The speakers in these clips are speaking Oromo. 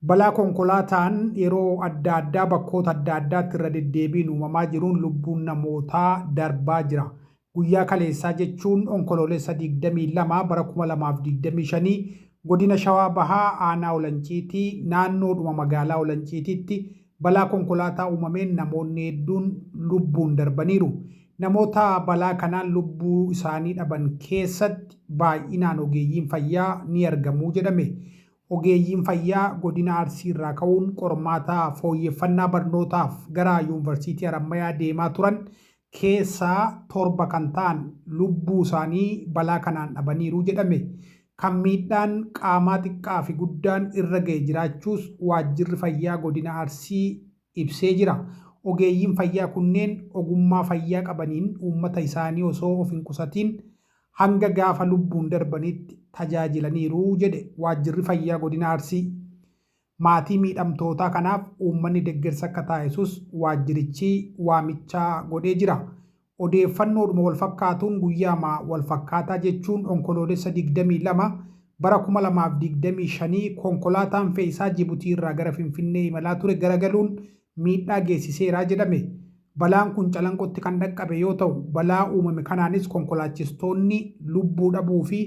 Balaa konkolaataan yeroo adda addaa bakkoota adda addaatti irra deddeebiin uumamaa jiruun lubbuun namootaa darbaa jira. Guyyaa kaleessaa jechuun Onkoloolessa 22 bara 2025 godina Shawaa Bahaa aanaa Olanciitii naannoodhuma magaalaa Olanciitiitti balaa konkolaataa uumameen namoonni hedduun lubbuun darbaniiru. Namoota balaa kanaan lubbuu isaanii dhaban keessatti baay'inaan ogeeyyiin fayyaa ni argamu jedhame. Ogeeyyiin fayyaa godina Arsii irraa ka'uun qormaata fooyyeffannaa barnootaaf gara Yuunvarsiitii Harammayaa deemaa turan keessaa 7 kan ta'an lubbuu isaanii balaa kanaan dhabaniiru jedhame. Kan miidhaan qaamaa xiqqaa fi guddaan irra ga'e jiraachuus waajjirri fayyaa godina Arsii ibsee jira. Ogeeyyiin fayyaa kunneen ogummaa fayyaa qabaniin uummata isaanii osoo of hin qusatiin hanga gaafa lubbuun darbanitti tajaajilaniiru jedhe waajjirri fayyaa godina Arsii. Maatii miidhamtootaa kanaaf uummanni deggersa akka taasisus waajjirichi waamicha godhee jira. Odeeffannoodhuma walfakkaatuun guyyaama walfakkaataa jechuun Onkoloolessa 22 bara 2025 konkolaataan fe'isaa Jibutii irraa gara Finfinnee imalaa ture garagaluun miidhaa geessiseera jedhame. Balaan kun Calanqotti kan dhaqqabe yoo ta'u, balaa uumame kanaanis konkolaachistoonni lubbuu dhabuu fi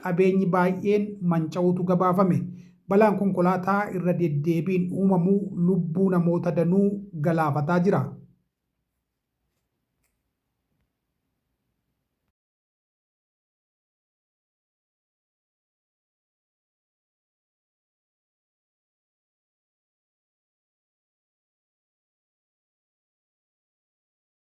qabeenyi baay'een manca'uutu gabaafame. Balaan konkolaataa irra deddeebiin uumamu lubbuu namoota danuu galaafataa jira.